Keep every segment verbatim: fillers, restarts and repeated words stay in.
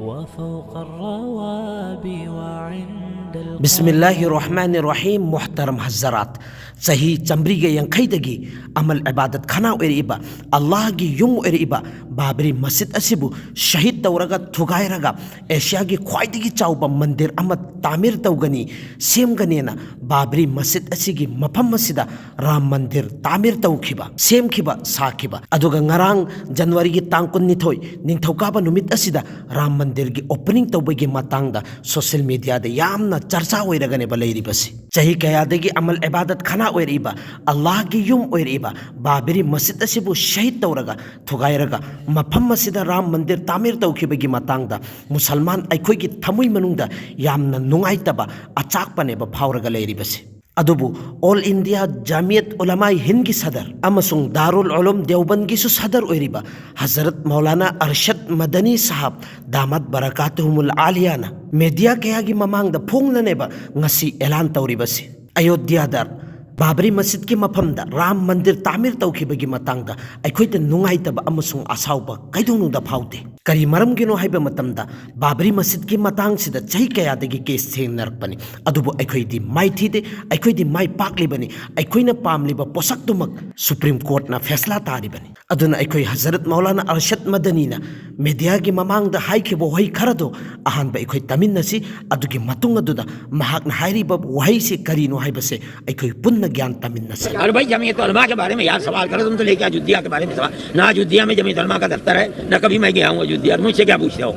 وفوق الروابي وعند ꯕꯤꯁꯃꯤꯜꯂꯥꯍꯤ ꯔꯍꯃꯥꯅꯤ ꯔꯍꯤꯝ꯫ ꯃꯨꯍꯇꯔꯝ ꯍꯖꯔꯥꯠ, ꯆꯍꯤ ꯆꯥꯃꯔꯤꯒ ꯌꯥꯡꯈꯩꯗꯒꯤ ꯑꯃꯜ ꯏꯕꯥꯗꯠ ꯈꯥꯅꯥ ꯑꯣꯏꯔꯛꯏꯕ, ꯑꯜꯂꯥꯍꯒꯤ ꯌꯨꯝ ꯑꯣꯏꯔꯛꯏꯕ ꯕꯥꯕ꯭ꯔꯤ ꯃꯁꯖꯤꯗ ꯑꯁꯤꯕꯨ ꯁꯍꯤꯗ ꯇꯧꯔꯒ, ꯊꯨꯒꯥꯏꯔꯒ, ꯑꯦꯁꯤꯌꯥꯒꯤ ꯈ꯭ꯋꯥꯏꯗꯒꯤ ꯆꯥꯎꯕ ꯃꯟꯗꯤꯔ ꯑꯃ ꯇꯥꯃꯤꯔ ꯇꯧꯒꯅꯤ, ꯁꯦꯝꯒꯅꯦꯅ ꯕꯥꯕ꯭ꯔꯤ ꯃꯁꯖꯤꯗ ꯑꯁꯤꯒꯤ ꯃꯐꯝ ꯑꯁꯤꯗ ꯔꯥꯝ ꯃꯟꯗꯤꯔ ꯇꯥꯃꯤꯔ ꯇꯧꯈꯤꯕ, ꯁꯦꯝꯈꯤꯕ, ꯁꯥꯈꯤꯕ꯫ ꯑꯗꯨꯒ ꯉꯔꯥꯡ ꯖꯅꯋꯥꯔꯤꯒꯤ ꯇꯥꯡ ꯀꯨꯟꯅꯤꯊꯣꯏ, ꯅꯤꯡꯊꯧꯀꯥꯕ ꯅꯨꯃꯤꯠ ꯑꯁꯤꯗ ꯔꯥꯝ ꯃꯟꯗꯤꯔꯒꯤ ꯑꯣꯄꯅꯤꯡ ꯇꯧꯕꯒꯤ ꯃꯇꯥꯡꯗ ꯁꯣꯁꯤꯌꯦꯜ ꯃꯤꯗꯤꯌꯥꯗ ꯌꯥꯝꯅ ꯆꯔꯆꯥ ꯑꯣꯏꯔꯒꯅꯦꯕ ꯂꯩꯔꯤꯕꯁꯤ꯫ ꯆꯍꯤ ꯀꯌꯥꯗꯒꯤ ꯑꯃꯜ ꯏꯕꯥꯗꯠ ꯈꯥꯅꯥ ꯑꯣꯏꯔꯛꯏꯕ, ꯑꯜꯂꯥꯍꯒꯤ ꯌꯨꯝ ꯑꯣꯏꯔꯛꯏꯕ ꯕꯥꯕ꯭ꯔꯤ ꯃꯁꯖꯤꯗ ꯑꯁꯤꯕꯨ ꯁꯍꯤꯗ ꯇꯧꯔꯒ, ꯊꯨꯒꯥꯏꯔꯒ, ꯃꯐꯝ ꯑꯁꯤꯗ ꯔꯥꯝ ꯃꯟꯗꯤꯔ ꯇꯥꯃꯤꯔ ꯇꯧꯈꯤꯕꯒꯤ ꯃꯇꯥꯡꯗ ꯃꯨꯁꯜꯃꯥꯟ ꯑꯩꯈꯣꯏꯒꯤ ꯊꯃꯣꯏ ꯃꯅꯨꯡꯗ ꯌꯥꯝꯅ ꯅꯨꯡꯉꯥꯏꯇꯕ, ꯑꯆꯥꯛꯄꯅꯦꯕ ꯐꯥꯎꯔꯒ ꯂꯩꯔꯤꯕꯁꯤ꯫ ꯑꯗꯨꯕꯨ ꯑꯣꯜ ꯏꯟꯗꯤꯌꯥ ꯖꯥꯃꯤꯌꯠ ꯎꯂꯃꯥꯏ ꯍꯤꯟꯗꯒꯤ ꯁꯗꯔ ꯑꯃꯁꯨꯡ ꯗꯥꯔꯨꯜ ꯎꯂꯨꯝ ꯗꯦꯎꯕꯟꯒꯤꯁꯨ ꯁꯗꯔ ꯑꯣꯏꯔꯤꯕ ꯍꯖꯔꯠ ꯃꯧꯂꯥꯅꯥ ꯑꯔꯁꯗ ꯃꯗꯅꯤ ꯁꯥꯍꯕ ꯗꯥꯃꯠ ꯕꯔꯀꯥꯇꯨꯍꯨꯃꯨꯜ ꯑꯥꯂꯤꯌꯥꯅ ꯃꯦꯗꯤꯌꯥ ꯀꯌꯥꯒꯤ ꯃꯃꯥꯡꯗ ꯐꯣꯡꯅꯅꯦꯕ ꯉꯁꯤ ꯑꯦꯂꯥꯟ ꯇꯧꯔꯤꯕꯁꯤ꯫ ꯑꯌꯣꯙ꯭ꯌꯥꯗ ꯕꯥꯕ꯭ꯔꯤ ꯃꯁꯖꯤꯗꯀꯤ ꯃꯐꯝꯗ ꯔꯥꯝ ꯃꯟꯗꯤꯔ ꯇꯥꯃꯤꯔ ꯇꯧꯈꯤꯕꯒꯤ ꯃꯇꯥꯡꯗ ꯑꯩꯈꯣꯏꯗ ꯅꯨꯡꯉꯥꯏꯇꯕ ꯑꯃꯁꯨꯡ ꯑꯁꯥꯎꯕ ꯀꯩꯗꯧꯅꯨꯡꯗ ꯐꯥꯎꯗꯦ꯫ ꯀꯔꯤ ꯃꯔꯝꯒꯤꯅꯣ ꯍꯥꯏꯕ ꯃꯇꯝꯗ, ꯕꯥꯕ꯭ꯔꯤ ꯃꯁꯖꯤꯗꯀꯤ ꯃꯇꯥꯡꯁꯤꯗ ꯆꯍꯤ ꯀꯌꯥꯗꯒꯤ ꯀꯦꯁ ꯊꯦꯡꯅꯔꯛꯄꯅꯤ, ꯑꯗꯨꯕꯨ ꯑꯩꯈꯣꯏꯗꯤ ꯃꯥꯏ ꯊꯤꯗꯦ, ꯑꯩꯈꯣꯏꯗꯤ ꯃꯥꯏ ꯄꯥꯛꯂꯤꯕꯅꯤ, ꯑꯩꯈꯣꯏꯅ ꯄꯥꯝꯂꯤꯕ ꯄꯣꯠꯁꯛꯇꯨꯃꯛ ꯁꯨꯄ꯭ꯔꯤꯝ ꯀꯣꯔꯠꯅ ꯐꯦꯁꯂꯥ ꯇꯥꯔꯤꯕꯅꯤ꯫ ꯑꯗꯨꯅ ꯑꯩꯈꯣꯏ ꯍꯖꯔꯠ ꯃꯧꯂꯥꯅꯥ ꯑꯔꯁꯗ ꯃꯗꯅꯤꯅ ꯃꯦꯗꯤꯌꯥꯒꯤ ꯃꯃꯥꯡꯗ ꯍꯥꯏꯈꯤꯕ ꯋꯥꯍꯩ ꯈꯔꯗꯣ ꯑꯍꯥꯟꯕ ꯑꯩꯈꯣꯏ ꯇꯥꯃꯤꯟꯅꯁꯤ, ꯑꯗꯨꯒꯤ ꯃꯇꯨꯡ ꯑꯗꯨꯗ ꯃꯍꯥꯛꯅ ꯍꯥꯏꯔꯤꯕ ꯋꯥꯍꯩꯁꯤ ꯀꯔꯤꯅꯣ ꯍꯥꯏꯕꯁꯦ ꯑꯩꯈꯣꯏ ꯄꯨꯟꯅ ꯒ꯭ꯌꯥꯟ ꯇꯥꯃꯤꯟꯅꯁꯤ꯫ अरे भाई, जमीयत उलमा के बारे में यार सवाल करो तुम तो, लेके अयोध्या के बारे में सवाल। ना अयोध्या में जमीयत उलमा का दफ्तर है, ना कभी मैं गया हूँ अयोध्या। मुझसे क्या पूछते हो?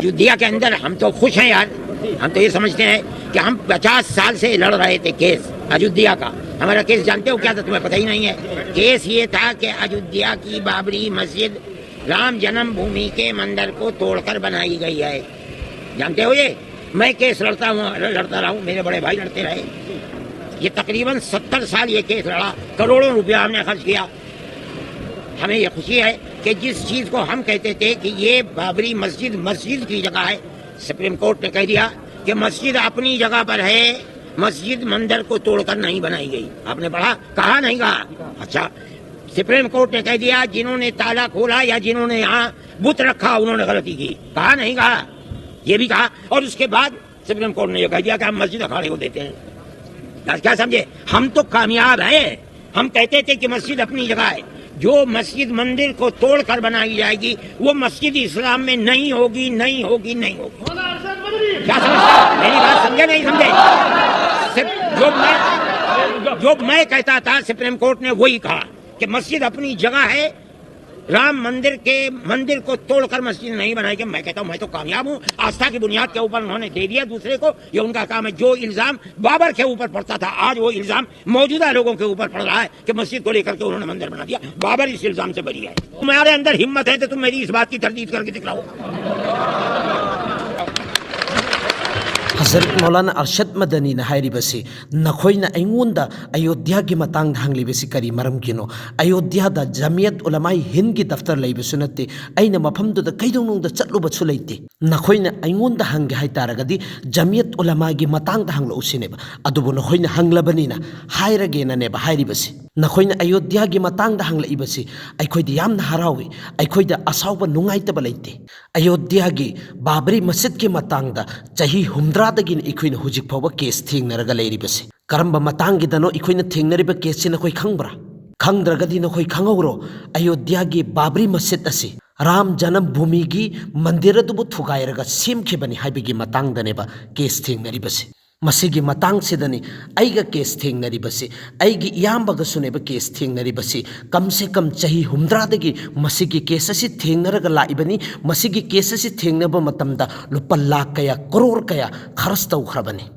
अयोध्या के अंदर हम तो खुश हैं यार, हम तो ये समझते हैं कि हम पचास साल से लड़ रहे थे केस अयोध्या का। हमारा केस जानते हो क्या था? तुम्हें पता ही नहीं है। केस ये था कि अयोध्या की बाबरी मस्जिद राम जन्मभूमि के मंदिर को तोड़कर बनाई गई है। जानते हो ये? मैं केस लड़ता हूँ, लड़ता रहा हूँ, मेरे बड़े भाई लड़ते रहे। ये तकरीबन सत्तर साल ये केस लड़ा, करोड़ों रुपया हमने खर्च किया। हमें ये खुशी है कि जिस चीज को हम कहते थे कि ये बाबरी मस्जिद मस्जिद की जगह है, सुप्रीम कोर्ट ने कह दिया कि मस्जिद अपनी जगह पर है, मस्जिद मंदिर को तोड़कर नहीं बनाई गई। आपने पढ़ा? कहा नहीं कहा? अच्छा, सुप्रीम कोर्ट ने कह दिया, जिन्होंने ताला खोला या जिन्होंने यहाँ बुत रखा, उन्होंने गलती की, कहा नहीं कहा? ये भी कहा। और उसके बाद सुप्रीम कोर्ट ने ये कह दिया कि हम मस्जिद अखाड़े को देते हैं। क्या, क्या समझे? हम तो कामयाब हैं। हम कहते थे कि मस्जिद अपनी जगह है। जो मस्जिद मंदिर को तोड़कर बनाई जाएगी, वो मस्जिद इस्लाम में नहीं होगी, नहीं होगी, नहीं होगी। क्या समझ, मेरी बात समझे, नहीं समझे? सिर्फ जो मैं, जो मैं कहता था, सुप्रीम कोर्ट ने वही कहा कि मस्जिद अपनी जगह है। राम मंदिर के, मंदिर को तोड़कर मस्जिद नहीं बनाएगी। मैं कहता हूं, मैं तो कामयाब हूं। आस्था की बुनियाद के ऊपर उन्होंने दे दिया दूसरे को, ये उनका काम है। जो इल्जाम बाबर के ऊपर पड़ता था, आज वो इल्जाम मौजूदा लोगों के ऊपर पड़ रहा है कि मस्जिद को लेकर के उन्होंने मंदिर बना दिया। बाबर इस इल्जाम से बरी है। तुम्हारे अंदर हिम्मत है तो तुम मेरी इस बात की तरदीद करके दिखलाओ। ꯍꯖꯔꯠ ꯃꯧꯂꯥꯅꯥ ꯑꯔꯁꯗ ꯃꯗꯅꯤꯅ ꯍꯥꯏꯔꯤꯕꯁꯤ, ꯅꯈꯣꯏꯅ ꯑꯩꯉꯣꯟꯗ ꯑꯌꯣꯙ꯭ꯌꯥꯒꯤ ꯃꯇꯥꯡꯗ ꯍꯪꯂꯤꯕꯁꯤ ꯀꯔꯤ ꯃꯔꯝꯒꯤꯅꯣ? ꯑꯌꯣꯙ꯭ꯌꯥꯗ ꯖꯃꯤꯌꯠ ꯎꯂꯃꯥꯏ ꯍꯤꯟꯗꯒꯤ ꯗꯐꯇꯔ ꯂꯩꯕꯁꯨ ꯅꯠꯇꯦ꯫ ꯑꯩꯅ ꯃꯐꯝꯗꯨꯗ ꯀꯩꯗꯧꯅꯨꯡꯗ ꯆꯠꯂꯨꯕꯁꯨ ꯂꯩꯇꯦ꯫ ꯅꯈꯣꯏꯅ ꯑꯩꯉꯣꯟꯗ ꯍꯪꯒꯦ ꯍꯥꯏꯇꯥꯔꯒꯗꯤ ꯖꯃꯤꯌꯠ ꯎꯂꯃꯥꯒꯤ ꯃꯇꯥꯡꯗ ꯍꯪꯂꯛꯎ ꯁꯤꯅꯦꯕ꯫ ꯑꯗꯨꯕꯨ ꯅꯈꯣꯏꯅ ꯍꯪꯂꯕꯅꯤꯅ ꯍꯥꯏꯔꯒꯦꯅꯅꯦꯕ ꯍꯥꯏꯔꯤꯕꯁꯤ꯫ ꯅꯈꯣꯏꯅ ꯑꯌꯣꯙ꯭ꯌꯥꯒꯤ ꯃꯇꯥꯡꯗ ꯍꯪꯂꯛꯏꯕꯁꯤ ꯑꯩꯈꯣꯏꯗꯤ ꯌꯥꯝꯅ ꯍꯔꯥꯎꯏ꯫ ꯑꯩꯈꯣꯏꯗ ꯑꯁꯥꯎꯕ, ꯅꯨꯡꯉꯥꯏꯇꯕ ꯂꯩꯇꯦ꯫ ꯑꯌꯣꯙ꯭ꯌꯥꯒꯤ ꯕꯥꯕ꯭ꯔꯤ ꯃꯁꯖꯤꯗꯀꯤ ꯃꯇꯥꯡꯗ ꯆꯍꯤ ꯍꯨꯝꯗ꯭ꯔꯥꯗꯒꯤꯅ ꯑꯩꯈꯣꯏꯅ ꯍꯧꯖꯤꯛ ꯐꯥꯎꯕ ꯀꯦꯁ ꯊꯦꯡꯅꯔꯒ ꯂꯩꯔꯤꯕꯁꯤ꯫ ꯀꯔꯝꯕ ꯃꯇꯥꯡꯒꯤꯗꯅꯣ ꯑꯩꯈꯣꯏꯅ ꯊꯦꯡꯅꯔꯤꯕ ꯀꯦꯁꯁꯤ ꯅꯈꯣꯏ ꯈꯪꯕ꯭ꯔꯥ? ꯈꯪꯗ꯭ꯔꯒꯗꯤ ꯅꯈꯣꯏ ꯈꯪꯍꯧꯔꯣ, ꯑꯌꯣꯙ꯭ꯌꯥꯒꯤ ꯕꯥꯕ꯭ꯔꯤ ꯃꯁꯖꯤꯗ ꯑꯁꯤ ꯔꯥꯝ ꯖꯅꯝ ꯚꯨꯃꯤꯒꯤ ꯃꯟꯗꯤꯔ ꯑꯗꯨꯕꯨ ꯊꯨꯒꯥꯏꯔꯒ ꯁꯦꯝꯈꯤꯕꯅꯤ ꯍꯥꯏꯕꯒꯤ ꯃꯇꯥꯡꯗꯅꯦꯕ ꯀꯦꯁ ꯊꯦꯡꯅꯔꯤꯕꯁꯤ꯫ ꯃꯁꯤꯒꯤ ꯃꯇꯥꯡꯁꯤꯗꯅꯤ ꯑꯩꯒ ꯀꯦꯁ ꯊꯦꯡꯅꯔꯤꯕꯁꯤ꯫ ꯑꯩꯒꯤ ꯏꯌꯥꯝꯕꯒꯁꯨꯅꯦꯕ ꯀꯦꯁ ꯊꯦꯡꯅꯔꯤꯕꯁꯤ꯫ ꯀꯝ ꯁꯦ ꯀꯝ ꯆꯍꯤ ꯍꯨꯝꯗ꯭ꯔꯥꯗꯒꯤ ꯃꯁꯤꯒꯤ ꯀꯦꯁ ꯑꯁꯤ ꯊꯦꯡꯅꯔꯒ ꯂꯥꯛꯏꯕꯅꯤ꯫ ꯃꯁꯤꯒꯤ ꯀꯦꯁ ꯑꯁꯤ ꯊꯦꯡꯅꯕ ꯃꯇꯝꯗ ꯂꯨꯄꯥ ꯂꯥꯈ ꯀꯌꯥ, ꯀ꯭ꯔꯣꯔ ꯀꯌꯥ ꯈꯔꯆ ꯇꯧꯈ꯭ꯔꯕꯅꯤ꯫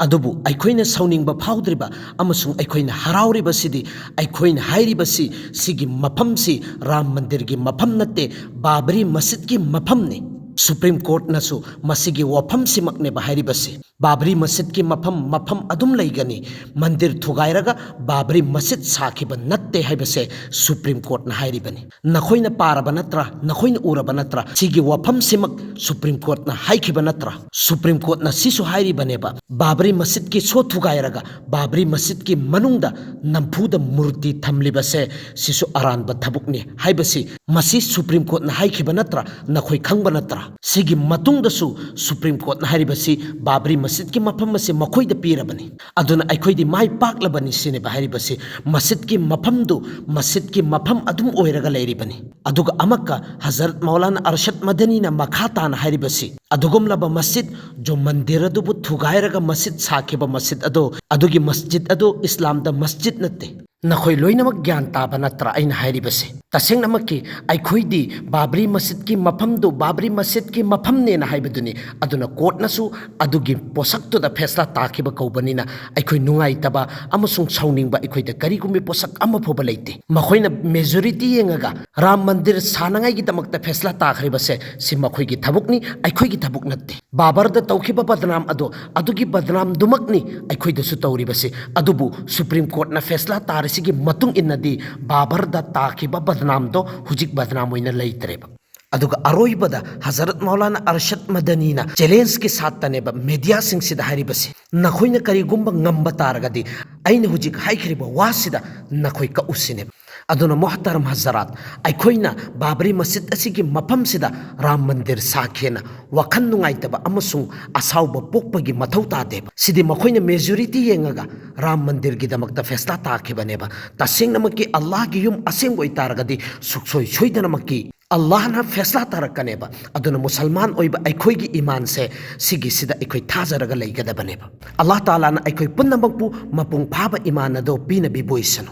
ꯑꯗꯨꯕꯨ ꯑꯩꯈꯣꯏꯅ ꯁꯥꯎꯅꯤꯡꯕ ꯐꯥꯎꯗ꯭ꯔꯤꯕ ꯑꯃꯁꯨꯡ ꯑꯩꯈꯣꯏꯅ ꯍꯔꯥꯎꯔꯤꯕꯁꯤꯗꯤ, ꯑꯩꯈꯣꯏꯅ ꯍꯥꯏꯔꯤꯕꯁꯤ ꯁꯤꯒꯤ ꯃꯐꯝꯁꯤ ꯔꯥꯝ ꯃꯟꯗꯤꯔꯒꯤ ꯃꯐꯝ ꯅꯠꯇꯦ, ꯕꯥꯕ꯭ꯔꯤ ꯃꯁꯖꯤꯗꯀꯤ ꯃꯐꯝꯅꯤ꯫ ꯁꯨꯄ꯭ꯔꯤꯝ ꯀꯣꯔꯠꯅꯁꯨ ꯃꯁꯤꯒꯤ ꯋꯥꯐꯝꯁꯤꯃꯛꯅꯦꯕ ꯍꯥꯏꯔꯤꯕꯁꯤ꯫ ꯕꯥꯕ꯭ꯔꯤ ꯃꯁꯖꯤꯗꯀꯤ ꯃꯐꯝ ꯃꯐꯝ ꯑꯗꯨꯝ ꯂꯩꯒꯅꯤ꯫ ꯃꯟꯗꯤꯔ ꯊꯨꯒꯥꯏꯔꯒ ꯕꯥꯕ꯭ꯔꯤ ꯃꯁꯖꯤꯗ ꯁꯥꯈꯤꯕ ꯅꯠꯇꯦ ꯍꯥꯏꯕꯁꯦ ꯁꯨꯄ꯭ꯔꯤꯝ ꯀꯣꯔꯠꯅ ꯍꯥꯏꯔꯤꯕꯅꯤ꯫ ꯅꯈꯣꯏꯅ ꯄꯥꯔꯕ ꯅꯠꯇ꯭ꯔꯥ? ꯅꯈꯣꯏꯅ ꯎꯔꯕ ꯅꯠꯇ꯭ꯔꯥ? ꯁꯤꯒꯤ ꯋꯥꯐꯝꯁꯤꯃꯛ ꯁꯨꯄ꯭ꯔꯤꯝ ꯀꯣꯔꯠꯅ ꯍꯥꯏꯈꯤꯕ ꯅꯠꯇ꯭ꯔꯥ? ꯁꯨꯄ꯭ꯔꯤꯝ ꯀꯣꯔꯠꯅ ꯁꯤꯁꯨ ꯍꯥꯏꯔꯤꯕꯅꯦꯕ, ꯕꯥꯕ꯭ꯔꯤ ꯃꯁꯖꯤꯗꯀꯤ ꯁꯣ ꯊꯨꯒꯥꯏꯔꯒ ꯕꯥꯕ꯭ꯔꯤ ꯃꯁꯖꯤꯗꯀꯤ ꯃꯅꯨꯡꯗ ꯅꯝꯐꯨꯗ ꯃꯨꯔꯇꯤ ꯊꯝꯂꯤꯕꯁꯦ ꯁꯤꯁꯨ ꯑꯔꯥꯟꯕ ꯊꯕꯛꯅꯤ ꯍꯥꯏꯕꯁꯤ ꯃꯁꯤ ꯁꯨꯄ꯭ꯔꯤꯝ ꯀꯣꯔꯠꯅ ꯍꯥꯏꯈꯤꯕ ꯅꯠꯇ꯭ꯔꯥ? ꯅꯈꯣꯏ ꯈꯪꯕ ꯅꯠꯇ꯭ꯔꯥ? ꯁꯤꯒꯤ ꯃꯇꯨꯡꯗꯁꯨ ꯁꯨꯄ꯭ꯔꯤꯝ ꯀꯣꯔꯠꯅ ꯍꯥꯏꯔꯤꯕꯁꯤ ꯕꯥꯕ꯭ꯔꯤ ꯃꯁꯖꯤꯗꯀꯤ ꯃꯐꯝ ꯑꯁꯤ ꯃꯈꯣꯏꯗ ꯄꯤꯔꯕꯅꯤ꯫ ꯑꯗꯨꯅ ꯑꯩꯈꯣꯏꯗꯤ ꯃꯥꯏ ꯄꯥꯛꯂꯕꯅꯤ ꯁꯤꯅꯦꯕ ꯍꯥꯏꯔꯤꯕꯁꯤ꯫ ꯃꯁꯖꯤꯗꯀꯤ ꯃꯐꯝꯗꯨ ꯃꯁꯖꯤꯗꯀꯤ ꯃꯐꯝ ꯑꯗꯨꯝ ꯑꯣꯏꯔꯒ ꯂꯩꯔꯤꯕꯅꯤ꯫ ꯑꯗꯨꯒ ꯑꯃꯛꯀ ꯍꯖꯔꯠ ꯃꯧꯂꯥꯅꯥ ꯑꯔꯁꯗ ꯃꯗꯅꯤꯅ ꯃꯈꯥ ꯇꯥꯅ ꯍꯥꯏꯔꯤꯕꯁꯤ, ꯑꯗꯨꯒꯨꯝꯂꯕ ꯃꯁꯖꯤꯗ, ꯖꯣ ꯃꯟꯗꯤꯔ ꯑꯗꯨꯕꯨ ꯊꯨꯒꯥꯏꯔꯒ ꯃꯁꯖꯤꯗ ꯁꯥꯈꯤꯕ ꯃꯁꯖꯤꯗ ꯑꯗꯣ, ꯑꯗꯨꯒꯤ ꯃꯁꯖꯤꯗ ꯑꯗꯨ ꯏꯁꯂꯥꯝꯗ ꯃꯁꯖꯤꯗ ꯅꯠꯇꯦ꯫ ꯅꯈꯣꯏ ꯂꯣꯏꯅꯃꯛ ꯒ꯭ꯌꯥꯟ ꯇꯥꯕ ꯅꯠꯇ꯭ꯔꯥ ꯑꯩꯅ ꯍꯥꯏꯔꯤꯕꯁꯦ? ꯇꯁꯦꯡꯅꯃꯛꯀꯤ ꯑꯩꯈꯣꯏꯗꯤ ꯕꯥꯕ꯭ꯔꯤ ꯃꯁꯖꯤꯗꯀꯤ ꯃꯐꯝꯗꯨ ꯕꯥꯕ꯭ꯔꯤ ꯃꯁꯖꯤꯗꯀꯤ ꯃꯐꯝꯅꯦꯅ ꯍꯥꯏꯕꯗꯨꯅꯤ꯫ ꯑꯗꯨꯅ ꯀꯣꯔꯠꯅꯁꯨ ꯑꯗꯨꯒꯤ ꯄꯣꯠꯁꯛꯇꯨꯗ ꯐꯦꯁꯂꯥ ꯇꯥꯈꯤꯕ ꯀꯧꯕꯅꯤꯅ ꯑꯩꯈꯣꯏ ꯅꯨꯡꯉꯥꯏꯇꯕ ꯑꯃꯁꯨꯡ ꯁꯥꯎꯅꯤꯡꯕ ꯑꯩꯈꯣꯏꯗ ꯀꯔꯤꯒꯨꯝꯕ ꯄꯣꯠꯁꯛ ꯑꯃ ꯐꯥꯎꯕ ꯂꯩꯇꯦ꯫ ꯃꯈꯣꯏꯅ ꯃꯦꯖꯣꯔꯤꯇꯤ ꯌꯦꯡꯉꯒ ꯔꯥꯝ ꯃꯟꯗꯤꯔ ꯁꯥꯅꯉꯥꯏꯒꯤꯗꯃꯛꯇ ꯐꯦꯁꯂꯥ ꯇꯥꯈ꯭ꯔꯤꯕꯁꯦ ꯁꯤ ꯃꯈꯣꯏꯒꯤ ꯊꯕꯛꯅꯤ, ꯑꯩꯈꯣꯏꯒꯤ ꯊꯕꯛ ꯅꯠꯇꯦ꯫ ꯕꯥꯕꯔꯗ ꯇꯧꯈꯤꯕ ꯕꯗꯅꯥꯝ ꯑꯗꯣ ꯑꯗꯨꯒꯤ ꯕꯗꯅꯥꯝꯗꯨꯃꯛꯅꯤ ꯑꯩꯈꯣꯏꯗꯁꯨ ꯇꯧꯔꯤꯕꯁꯤ꯫ ꯑꯗꯨꯕꯨ ꯁꯨꯄ꯭ꯔꯤꯝ ꯀꯣꯔꯠꯅ ꯐꯦꯁꯂꯥ ꯇꯥꯔꯤꯁꯤꯒꯤ ꯃꯇꯨꯡ ꯏꯟꯅꯗꯤ ꯕꯥꯕꯔꯗ ꯇꯥꯈꯤꯕ ꯕꯗꯅꯥꯝꯗꯣ ꯍꯧꯖꯤꯛ ꯕꯗꯅꯥꯝ ꯑꯣꯏꯅ ꯂꯩꯇ꯭ꯔꯦꯕ꯫ ꯑꯗꯨꯒ ꯑꯔꯣꯏꯕꯗ ꯍꯖꯔꯠ ꯃꯧꯂꯥꯅꯥ ꯑꯔꯁꯗ ꯃꯗꯅꯤꯅ ꯆꯦꯂꯦꯟꯖꯀꯤ ꯁꯥꯠꯇꯅꯦꯕ ꯃꯦꯗꯤꯌꯥꯁꯤꯡꯁꯤꯗ ꯍꯥꯏꯔꯤꯕꯁꯤ, ꯅꯈꯣꯏꯅ ꯀꯔꯤꯒꯨꯝꯕ ꯉꯝꯕ ꯇꯥꯔꯒꯗꯤ ꯑꯩꯅ ꯍꯧꯖꯤꯛ ꯍꯥꯏꯈ꯭ꯔꯤꯕ ꯋꯥꯁꯤꯗ ꯅꯈꯣꯏ ꯀꯛꯎꯁꯤꯅꯦꯕ꯫ ꯑꯗꯨꯅ ꯃꯣꯍꯇꯔꯝ ꯍꯖꯔꯥꯠ, ꯑꯩꯈꯣꯏꯅ ꯕꯥꯕ꯭ꯔꯤ ꯃꯁꯖꯤꯗ ꯑꯁꯤꯒꯤ ꯃꯐꯝꯁꯤꯗ ꯔꯥꯝ ꯃꯟꯗꯤꯔ ꯁꯥꯈꯤꯅ ꯋꯥꯈꯜ ꯅꯨꯡꯉꯥꯏꯇꯕ ꯑꯃꯁꯨꯡ ꯑꯁꯥꯎꯕ ꯄꯣꯛꯄꯒꯤ ꯃꯊꯧ ꯇꯥꯗꯦꯕ꯫ ꯁꯤꯗꯤ ꯃꯈꯣꯏꯅ ꯃꯦꯖꯣꯔꯤꯇꯤ ꯌꯦꯡꯉꯒ ꯔꯥꯝ ꯃꯟꯗꯤꯔꯒꯤꯗꯃꯛꯇ ꯐꯦꯁꯂꯥ ꯇꯥꯈꯤꯕꯅꯦꯕ꯫ ꯇꯁꯦꯡꯅꯃꯛꯀꯤ ꯑꯜꯂꯥꯍꯒꯤ ꯌꯨꯝ ꯑꯁꯦꯡꯕ ꯑꯣꯏꯇꯥꯔꯒꯗꯤ ꯁꯨꯛꯁꯣꯏ ꯁꯣꯏꯗꯅꯃꯛꯀꯤ ꯑꯜꯂꯥꯍꯅ ꯐꯦꯁꯂꯥ ꯇꯥꯔꯛꯀꯅꯦꯕ꯫ ꯑꯗꯨꯅ ꯃꯨꯁꯜꯃꯥꯟ ꯑꯣꯏꯕ ꯑꯩꯈꯣꯏꯒꯤ ꯏꯃꯥꯟꯁꯦ ꯁꯤꯒꯤꯁꯤꯗ ꯑꯩꯈꯣꯏ ꯊꯥꯖꯔꯒ ꯂꯩꯒꯗꯕꯅꯦꯕ꯫ ꯑꯜꯂꯥꯍ ꯇꯥꯂꯥꯅ ꯑꯩꯈꯣꯏ ꯄꯨꯝꯅꯃꯛꯄꯨ ꯃꯄꯨꯡ ꯐꯥꯕ ꯏꯃꯥꯟ ꯑꯗꯣ ꯄꯤꯅꯕꯤꯕ ꯑꯣꯏꯁꯅꯨ꯫